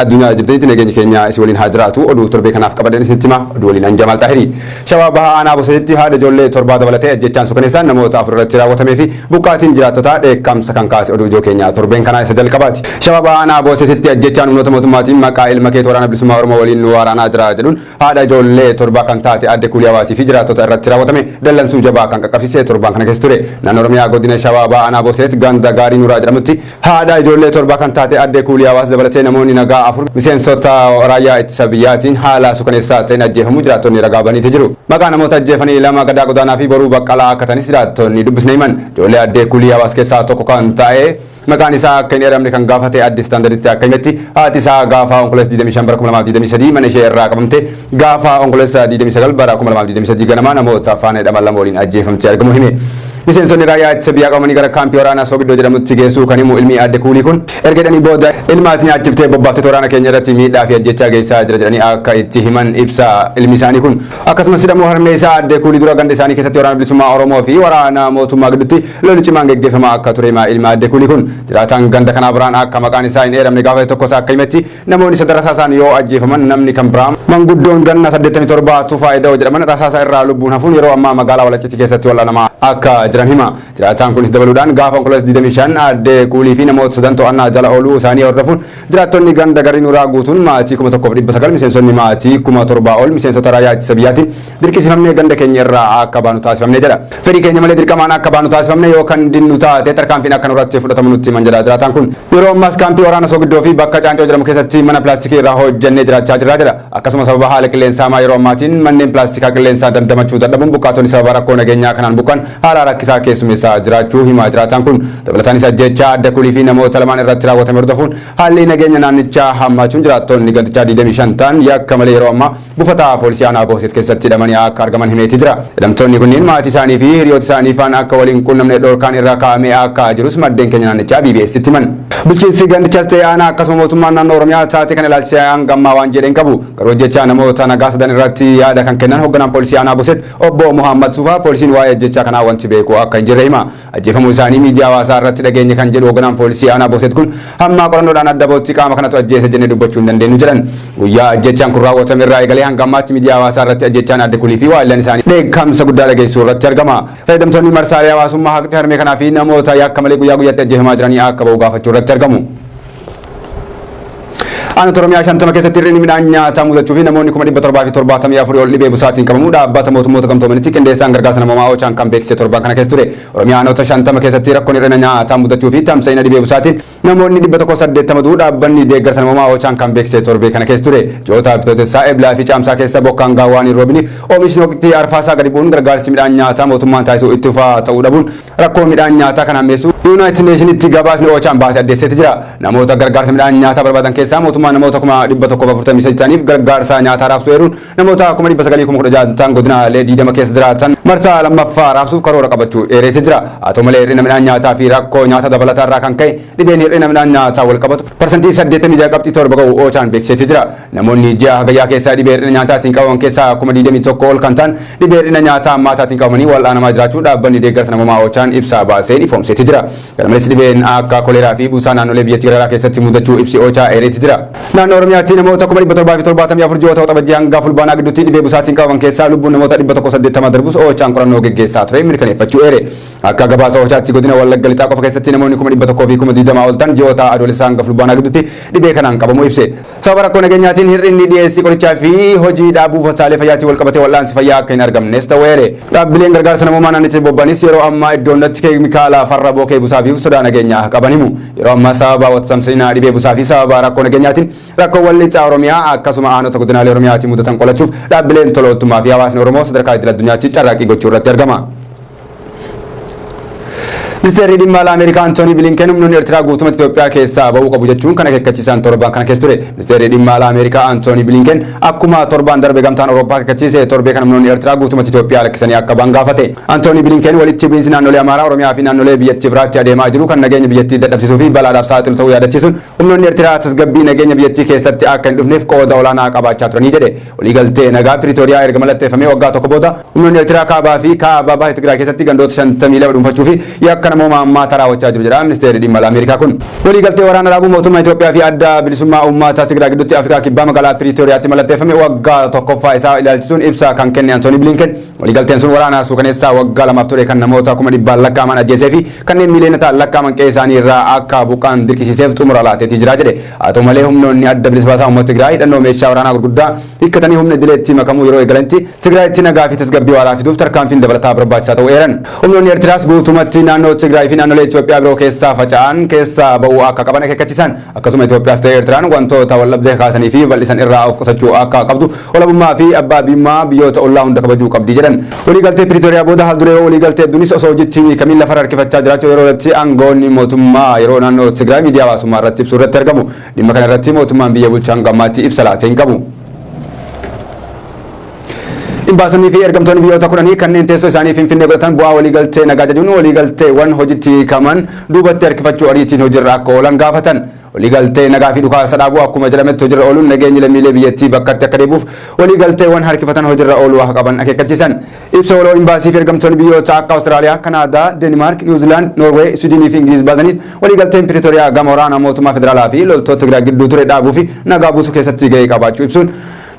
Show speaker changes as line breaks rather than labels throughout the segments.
Addunyaa jirtanitti nageenyi keenya isin waliin haa jiraatu. Oduu torbee kanaaf qabadeen isinitti hima. Oduu waliin an Jamaal Xaahirii. Shawaa Bahaa Aanaa Boseetitti haadha ijoollee torbaa dabalatee ajjechaan sukaneessaan namoota 4 irratti raawwatamee fi buqqaatiin jiraattotaa dheekkamsa kan kaase oduu ijoo keenya torbeen kanaa isa jalqabaati. Shawaa Bahaa Aanaa Boseetitti ajjechaan humnoota mootummaatiin maqaa ilma keetu Waraana Bilisummaa Oromoo waliin nu waraanaa jira jedhuun haadha ijoollee torbaa kan taate Aadde Kuulii Hawaasii fi jiraattota irratti raawwatame dallansuu jabaa kan qaqqabsiise torbaan kana keessa ture. Naannoo Oromiyaa godina Shawaa Bahaa Aanaa Boseet ganda Gaarii Nuuraa jedhamutti haadha ijoollee torbaa kan taate Aadde Kuulii Hawaas dabalatee namoonni nagaa 4 miseensota raayyaa ittisa biyyaatiin haala sukaneessaa ta'een ajjeefamuu jiraattonni ragaa baniiti jiru. Maqaa namoota ajjeefanii 2 Gadaa Godaanaa fi Boruu Baqqalaa akka ta'anis jiraattonni dubbisne himan. Ijoollee Aadde Kuulii Hawaas keessaa tokko kan ta'e maqaan isaa akka hin eeramne kan gaafate Addis Standarditti akka himetti haati isaa gaafa Onkololeessa 25 bara 2023 mana ishee irraa qabamte gaafa Onkololeessa 29 bara 2023 ganamaa namoota faana hidhaman 2 waliin ajjeefamtee argamu hime. Miseensonni raayyaa ittisa biyyaa qabamanii gara kaampii waraanaa Soogiddoo jedhamutti geessuu kan himu ilmi Aadde Kuulii kun erga hidhanii booda ilma ati nyaachiftee bobbaaftee waraana keenya irratti miidhaa fi ajjechaa geessisaa jira jedhanii akka itti himan ibsa ilmi isaanii kun. Akkasumas hidhamuu harmee isaa Aadde Kuulii dura ganda isaanii keessatti waraana bilisummaa Oromoo fi waraana mootummaa gidduutti lolli cimaan geggeeffamaa akka ture hima ilmi Aadde Kuulii kun. Jiraataan ganda kanaa biraan akka maqaan isaa hin eeramne gaafate tokkos akka himetti namoonni sadan rasaasaan yoo ajjeefaman namni kan biraa manguddoon ganna 87 Tufaa Eda'oo jedhaman rasaasa irraa lubbuun hafuun yeroo ammaa magaalaa Walaccitii keessatti wal'aanamaa akka jiran hima. Jiraataan kunis dabaluudhaan gaafa Onkololeessa 25 Aadde Kuulii fi namoota sadan to'annaa jala ooluu isaanii hordofuun jiraattonni ganda Garii Nuuraa guutuun maatii 1900 miseensonni maatii 7000 ol miseensota raayyaa ittisa biyyaatiin dirqisiifamnee ganda keenya irraa akka baanu taasifamne jedha. Fedhii keenya malee dirqamaan akka baanu taasifamne yoo kan dinnu taate tarkaanfiin akka nurratti fudhatamu nutti himan jedha jiraataan kun. Yeroo ammaas kaampii waraana Soogiddoo fi bakka Caancoo jedhamu keessatti mana pilaastikii irraa hojjennee jiraachaa jirra jedha. Akkasuma sababa haala qilleensaa hamaa yeroo ammaatiin manneen pilaastikaa qilleensaan dandamachuu dadhabuun buqqaatonni sababa rakkoo nageenyaa kanaan buqqan haala rakkisaa keessummeessaa jiraachuu himaa jiraataan kun. Dabalataanis ajjeechaa Aadde Kuulii fi namoota lamaan irratti raawwatame hordofuun haalli nageenya naannichaa hammaachuun jiraattonni gandichaa 25 ta'an yakka malee yeroo ammaa buufata poolisii aanaa Booset keessatti hidhamanii akka argaman himeeti jira. Hidhamtoonni kunniin maatii isaanii fi hiriyoota isaanii faana akka waliin quunnamne dhorkaan irra kaa'amee akka jirus maddeen keenya naannichaa BBS'tti himan. Bulchiinsi gandichaas ta'e aanaa akkasuma mootummaan naannoo Oromiyaa taatee kana ilaalchisee hanga ammaa waan jedhe hin qabu. Garuu ajjechaa namoota nagaa sadan irratti yaada kan kennan hoogganaan poolisii aanaa Boset obbo Muhammad Sufaa poolisiin waa'ee ajjechaa kanaa wanti beeku akka hin jirre hima. Ajjeefamuu isaanii miidiyaa hawaasaa irratti dhageenye kan jedhu hoogganaan poolisii aanaa Boset kun hamma qorannoodhaan adda bahutti qaama kanatu ajjeese jennee dubbachuu hin dandeenyu jedhan. Guyyaa ajjechaan kun raawwatame irraa eegalee hanga ammaatti miidiyaa hawaasaa irratti ajjechaan Aadde Kulii fi waayillan isaanii dheekkamsa guddaa dhageessisuu irratti argama. Fayyadamtoonni marsaalee hawaasummaa haqti harmee kanaa fi namoota yakka malee guyyaa guyyaatti ajjeefamaa jiranii akka bahu gaafachuu irratti argamu. Aanota Oromiyaa 50 keessatti hir'inni midhaan nyaataa mudachuu fi namoonni 774,000 ol dhibee busaatiin qabamuu dhaabbata mootummoota gamtoomanitti qindeessaan gargaarsa namoomaa Ochaan kan beeksise torban kana keessa ture. Oromiyaa aanota 50 keessatti rakkoon hir'ina nyaataa mudachuu fi tamsa'ina dhibee busaatiin namoonni 180 du'uu dhaabbanni deeggarsa namoomaa Ochaan kan beeksise torbee kana keessa ture. Ji'oota Bitootessaa, Eblaa fi Caamsaa keessa bokkaan gahaa waan hin roobiniif oomishni waqtii arfaasaa gadi bu'uun gargaarsi midhaan nyaataa mootummaan taasisu itti fufaa ta'uu dhabuun rakkoo midhaan nyaataa kan hammeessu Yuunaayitid Neeshinitti gabaasni Ochaan baase addeesseeti jira. Namoota gargaarsa midhaan nyaataa barbaadan keessaa mootummaan namoota 143,000 ta'aniif gargaarsa nyaataa raabsuu eeruun namoota 916,000 ta'an godinaalee 20 keessa jiraatan marsaa lammaffaa raabsuuf karoora qabachuu eereeti jira. Haa ta'u malee hir'ina midhaan nyaataa fi rakkoo nyaata dabalataa irraa kan ka'e dhibeen hir'ina midhaan nyaataa wal qabatu parsantii 86.7 ga'u Ochaan beeksiseeti jira. Namoonni ji'a Hagayyaa keessa dhibee hir'ina nyaataatiin qabaman keessaa 21,000 ol kan ta'an dhibee hir'ina nyaataa hammaataatiin qabamanii wal'aanamaa jiraachuu dhaabbanni deeggarsa namoomaa Ochaan ibsa baaseen ifoomseeti jira. Kana malees dhibeen akka koleeraa fi buusaa naannolee biyyattii garaagaraa keessatti mudachuu ibsi Ochaa eereeti jira. Naannoo Oromiyaatti namoota 774,000 ji'oota Waxabajjii hanga Fulbaanaa gidduutti dhibee busaatiin qabaman keessaa lubbuun namoota 180 darbus Ochaan qorannoo geggeessaa ture mirkaneeffachuu eere. Akka gabaasa Ochaatti godina Wallagga Lixaa qofa keessatti namoonni 120,000 ol ta'an ji'oota Adoolessaa hanga Fulbaanaa gidduutti dhibee kanaan qabamuu ibse. Sababa rakkoo nageenyaatiin hir'inni dhiyeessii qorichaa fi hojii dhaabuu buufataalee fayyaatiin walqabatee wal'aansi fayyaa akka hin argamnes ta'uu eere. Dhaabbileen gargaarsa namoomaa naannicha bobba'anis yeroo ammaa iddoo hundatti keemikaala farra bookee busaa biifuuf sodaa nageenyaa qaban himu. Yeroo ammaa sababa tamsa'ina dhibee busaa fi sababa rakkoo nageenyaatiin rakkoowwan lixa Oromiyaa akkasuma aanota godinaalee Oromiyaatiin mudatan qolachuuf dhaabbileen tola ooltummaa fi hawaasni Oromoo sadarkaa idil addunyaatti carraaqqii gochuu irratti argama. Ministeerri dhimma alaa Ameerikaa Antoonii Bilinken humnoonni Eertiraa guutumatti Itoophiyaa keessaa ba'uu qabu jechuun kan akeekkachiisan torban kana keessa ture. Ministeerri dhimma alaa Ameerikaa Antoonii Bilinken akkuma torban darbe gamtaan Awurooppaa akeekkachiise, torbee kana humnoonni Eertiraa guutumatti Itoophiyaa lakkisanii akka ba'an gaafate. Antoonii Bilinken walitti bu'iinsi naannolee Amaaraa, Oromiyaa fi naannolee biyyattii biraatti adeemaa jiru kan nageenya biyyattii dadhabsiisuu fi balaadhaaf saaxilu ta'uu yaadachiisuun, humnoonni Eertiraa tasgabbii nageenya biyyattii keessatti akka hin dhufneef qooda olaanaa qabaachaa turanii jedhe. Waliigaltee nagaa Piriitooriyaa erga mallatteeffamee waggaa tokko booda humnoonni Eertiraa kaabaa fi kaaba baha Tigraay keessatti gandoota 52 dhuunfachuu fi yakka namooma ammaa raawwachaa jiru jedha ministeerri dhimma alaa Ameerikaa kun. Waliigaltee waraana dhaabuu mootummaa Itoophiyaa fi Adda Bilisummaa Uummata Tigraay gidduutti Afrikaa Kibbaa magaalaa Piriitooriyaatti mallatteeffame waggaa tokkoffaa isaa ilaalchisuun ibsa kan kenne Antoonii Bilinken, waliigalteen sun waraana suukaneessaa waggaa 2f ture kan namoota 100,000 lakkaa'aman ajjeesee fi kanneen miiliyonotaan lakkaa'aman qe'ee isaanii irraa akka buqqaan dirqisiiseef xumura laateetii jira jedhe. Haa ta'u malee, humnoonni Adda Bilisa Baasaa Uummata Tigraay hidhannoo meeshaa waraanaa gurguddaa hiikkatanii humna idileetti makamuu yeroo eegalanitti Tigraayitti nagaa fi tasgabbii waaraa fiduuf tarkaanfiin dabalataa barbaachisaa ta'uu eeran. Humnoonni Eertiraas guutumatti naannoo Tigraay fi naannolee Itoophiyaa biroo keessaa faca'an keessaa ba'uu akka qaban akeekkachiisan. Akkasuma Itoophiyaas ta'e Eertiraan wantoota waldhabdee kaasanii fi bal'isan irraa of qusachuu akka qabdu, walabummaa fi abbaa biyyummaa biyyoota ollaa hunda kabajuu qabdi jedhan. Waliigaltee Piriitooriyaa booda haal duree waliigaltee hedduunis osoo hojiitti hiikamiin lafarra harkifachaa jiraachuu yeroo irratti aangoonni mootummaa yeroo naannoo Tigraay miidiyaa hawaasummaa irratti ibsuu irratti argamu. Dhimma kana irratti mootummaan biyya bulchaa hanga ammaatti ibsa laatee hin qabu. Imbaasonni fi ergamtoonni biyyoota 10 kanneen teessoo isaanii Finfinnee godhatan bu'aa waliigaltee nagaa jajuun waliigalteewwan hojiitti hiikaman duubatti harkifachuu ariitiin hojiirra akka oolan gaafatan. Waliigaltee nagaa fi dhukaasa dhaabuu akkuma jedhametti hojiirra ooluun nageenyi lammiilee biyyattii bakkatti akka deebi'uuf waliigalteewwan harkifatan hojiirra ooluu akka qaban akeekkachiisan. Ibsa waloo imbaasii fi ergamtoonni biyyoota akka Awustiraaliyaa, Kanaadaa, Deenmaark, Niwuziilaand, Noorweey, Swiidinii fi Ingiliiz baasaniin, waliigalteen Piriitooriyaa gama waraana mootummaa federaalaa fi loltoota Tigraay gidduu ture dhaabuu fi nagaa buusuu keessatti gahee qabaachuu ibsuun,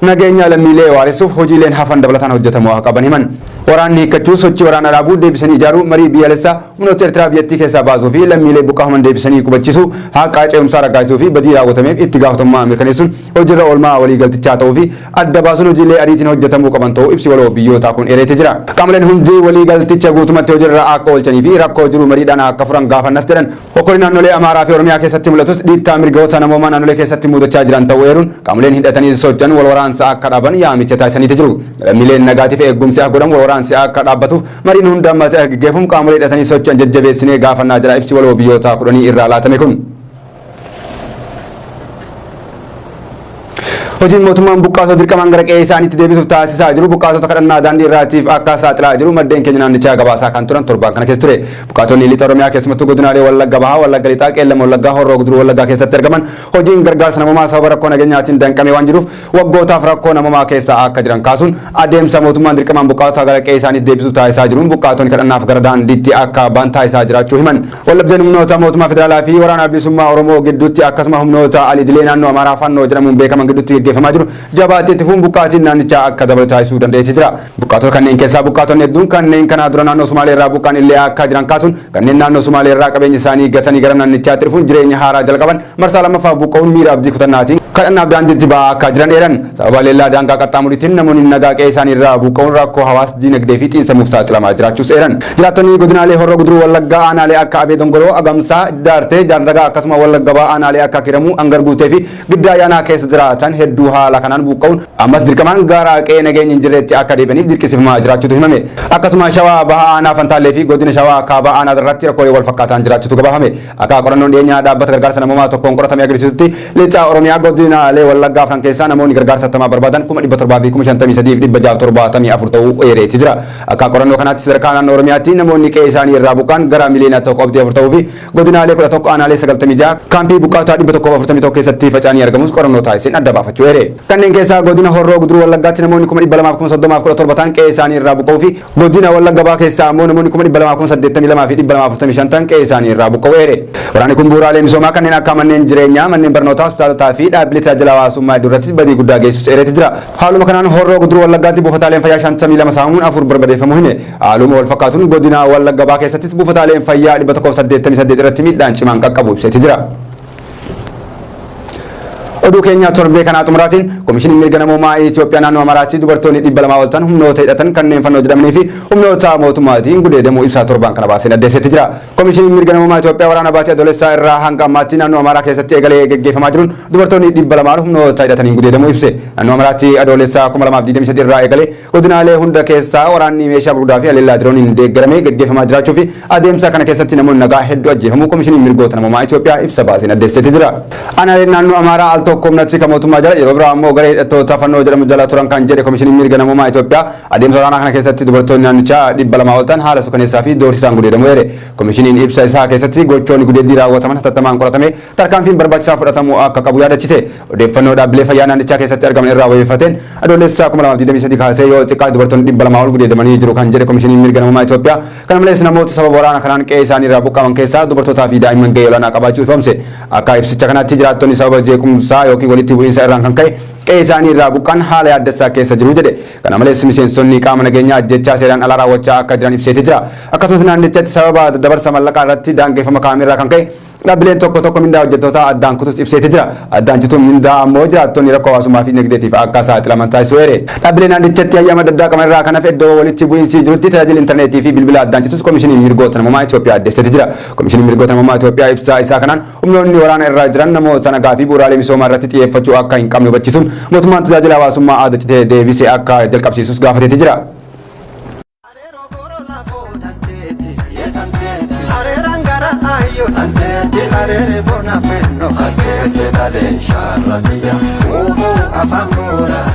nageenya lammiilee waaressuuf hojiileen hafan dabalataan hojjetamuu akka qaban himan. Waraanni hiikkachuu, sochii waraanaa dhaabuu, deebisanii ijaaruu, marii biyyaalessaa, humnoota Eertiraa biyyattii keessaa baasuu fi lammiilee buqqaafaman deebisanii qubachiisuu, haqa ce'umsaa raggaasisuu fi badii raawwatameef itti gaafatamummaa mirkaneessuun hojiirra oolmaa waliigaltichaa ta'uu fi adda baasuun hojiilee ariitiin hojjetamuu qaban ta'uu ibsi waloo biyyootaa kun eereeti jira. Qaamoleen hundi waliigalticha guutumatti hojiirra akka oolchanii fi rakkoo jiru mariidhaan akka furan gaafannas jedhan. Hokkorri naannolee Amaaraa fi Oromiyaa keessatti mul'atus dhiittaa mirgoota namoomaa naannolee keessatti mudachaa jiran ta'uu eeruun, qaamoleen hidhatanii socho'an wal waraansa akka dhaaban yaamicha taasisaniiti jiru. Lammiileen nagaatiif eegumsi akka godhamu, wal waraansi akka dhaabbatuuf mariin hunda hammate akka gaggeeffamu qaamolee hidhatanii socho'an jajjabeessinee gaafannaa jedha ibsi waloo biyyoota 10 irraa laatame kun. Hojiin mootummaan buqqaasota dirqamaan gara qe'ee isaaniitti deebisuuf taasisaa jiru buqqaasota kadhannaa daandii irraatiif akka saaxilaa jiru maddeen keenya naannichaa gabaasaa kan turan torbaan kana keessa ture. Buqqaatonni lixa Oromiyaa, keessumattuu godinaalee Wallagga Bahaa, Wallagga Lixaa, Qeellam Wallaggaa, Horroo Guduruu Wallaggaa keessatti argaman hojiin gargaarsa namoomaa sababa rakkoo nageenyaatiin danqamee waan jiruuf waggootaaf rakkoo namoomaa keessa akka jiran kaasuun, adeemsa mootummaan dirqamaan buqqaatota gara qe'ee isaaniitti deebisuuf taasisaa jiruun buqqaatonni kadhannaaf gara daandiitti akka ba'an taasisaa jiraachuu himan. Waldhabdeen humnoota mootummaa federaalaa fi Waraana Bilisummaa Oromoo gidduutti, akkasuma humnoota al-idilee naannoo Amaaraa Fannoo jedhamuun beekaman gidduutti gaggeeffamaa jiru jabaatee itti fufuun buqqaatiin naannichaa akka dabalu taasisuu danda'eeti jira. Buqqaatota kanneen keessaa buqqaatonni hedduun kanneen kanaa dura naannoo Sumaalee irraa buqqaan illee akka jiran kaasuun, kanneen naannoo Sumaalee irraa qabeenya isaanii gatanii gara naannichaatti dhufuun jireenya haaraa jalqaban marsaa lammaffaaf buqqa'uun miira abdii kutannaatiin kadhannaaf daandiitti ba'aa akka jiran eeran. Sababa leellaa daangaa qaxxaamuriitiin namoonni nagaa qe'ee isaanii irraa buqqa'uun rakkoo hawaas diinagdee fi xiinsammuuf saaxilamaa jiraachuus eeran. Jiraattonni godinaalee Horroo Guduruu Wallaggaa aanaalee akka Abee Dongoroo, Agamsaa, Jaartee, Jaardagaa, akkasuma Wallagga Bahaa aanaalee akka Kiramuu, Angar Guutee fi Giddaa Ayyaanaa keessa jiraatan hedduu haala kanaan buqqa'uun ammas dirqamaan gara qe'ee nageenyi hin jirreetti akka deebi'aniif dirqisiifamaa jiraachuutu himame. Akkasuma Shawaa Bahaa aanaa Fantaallee fi godina Shawaa Kaabaa aanaa irratti rakkoolee wal fakkaataan jiraachuutu gabaafame. Akka qorannoon dhiyeenyaa dhaabbata gargaarsa namoomaa tokkoon qoratame agarsiisutti, lixa Oromiyaa godinaalee Wallaggaa afran keessaa namoonni gargaarsa hatattamaa barbaadan 753,674 ta'uu eereeti jira. Akka qorannoo kanaatti sadarkaa naannoo Oromiyaatti namoonni qe'ee isaanii irraa buqqa'an gara miliyoona 1.4 ta'uu fi godinaalee 11 aanaalee 96 kaampii buqqaatotaa 141 keessatti faca'anii argamus qorannoo taasiseen adda baafachuu eere. Kanneen keessaa godina Horroo Guduruu Wallaggaatti namoonni 230,017 ta'an qe'ee isaanii irraa buqqa'uu fi godina Wallagga Bahaa keessaa ammoo namoonni 282,245 ta'an qe'ee isaanii irraa buqqa'uu eere. Waraanni kun bu'uuraalee misoomaa kanneen akka manneen jireenyaa, manneen barnootaa, hospitaalotaa fi dhaabbilee tajaajila hawaasummaa hedduu irrattis badii guddaa geessisus eereeti jira. Haaluma kanaan Horroo Guduruu Wallaggaatti buufataaleen fayyaa 52 saamamuun 4 barbadeeffamuu hime. Haaluma wal fakkaatuun godina Wallagga Bahaa keessattis buufataaleen fayyaa 188 irratti miidhaan cimaan qaqqabu ibseeti jira. Oduu keenya torbee kanaa xumuraatiin, Komishiniin Mirga Namoomaa Itoophiyaa naannoo Amaaraatti dubartoonni 200 ol ta'an humnoota hidhatan kanneen Fannoo jedhamanii fi humnoota mootummaatiin gudeedamuu ibsaa torbaan kana baaseen addeessetti jira. Komishiniin Mirga Namoomaa Itoophiyaa waraana baatii Adoolessaa irraa hanga ammaatti naannoo Amaaraa keessatti eegalee geggeeffamaa jiruun dubartoonni 200 humnoota hidhataniin gudeedamuu ibse. Naannoo Amaaraatti Adoolessaa 2023 irraa eegalee godinaalee hunda keessaa waraanni meeshaa gurguddaa fi haleellaa dirooniin deeggaramee geggeeffamaa jiraachuu fi adeemsa kana keessatti namoonni nagaa hedduu ajjeefamuu Komishiniin Mirgoota Namoomaa Itoophiyaa ibsa baaseen addeessetti jira. Aanaaleen naannoo Amaaraa al tokko humna tika mootummaa jala, yeroo biraa ammoo garee hidhattoota Fannoo jedhamu jala turan kan jedhe Komishiniin Mirga Namoomaa Itoophiyaa, adeemsa waraanaa kana keessatti dubartoonni naannichaa 200 ol ta'an haala sukaneessaa fi doorsisaan gudeedamuu eere. Komishiniin ibsa isaa keessatti gochoonni gudeeddii raawwataman hatattamaan qoratamee tarkaanfiin barbaachisaa fudhatamuu akka qabu yaadachise. Odeeffannoo dhaabbilee fayyaa naannichaa keessatti argaman irraa wabeeffateen Adoolessa 2023 kaasee yoo xiqqaate dubartoonni 200 ol gudeedamanii jiru kan jedhe Komishiniin Mirga Namoomaa Itoophiyaa, kana malees namoota sababa waraana kanaan qe'ee isaanii irraa buqqa'aman keessaa dubartootaa fi daa'imman gahee olaanaa qabaachuu ifoomse. Akka ibsicha kanaatti, jiraattonni sababa jeequmsaa yookiin walitti bu'iinsa irraan kan ka'e qe'ee isaanii irraa buqqa'an haala yaaddessaa keessa jiru jedhe. Kana malees miseensonni qaama nageenyaa ajjeechaa seeraan alaa raawwachaa akka jiran ibseeti jira. Akkasumas naannichatti sababa daddabarsa mallaqaa irratti daangeffama kaa'ame irraa kan ka'e dhaabbileen tokko tokko mindaa hojjettootaa addaan kutus ibseeti jira. Addaan cituun mindaa ammoo jiraattonni rakkoo hawaasummaa fi dinagdeetiif akka saaxilaman taasisuu eere. Dhaabbilee naannichatti hayyama adda addaa qaban irraa kan hafe iddoo walitti bu'iinsi jirutti tajaajilli intarneetii fi bilbila addaan citus Komishiniin Mirgoota Namoomaa Itoophiyaa addeesseeti jira. Komishiniin Mirgoota Namoomaa Itoophiyaa ibsa isaa kanaan humnoonni waraana irra jiran namoota nagaa fi bu'uuraalee misoomaa irratti xiyyeeffachuu akka hin qabne hubachiisuun mootummaan tajaajila hawaasummaa aada citee deebisee akka jalqabsiisus gaafateeti jira.
Areeroo gooroo lafoo tanteeti areeraan gara ayyoo tanteeti areere bona fenno ateete dhalee shaarratiya uufuu afaan booraan.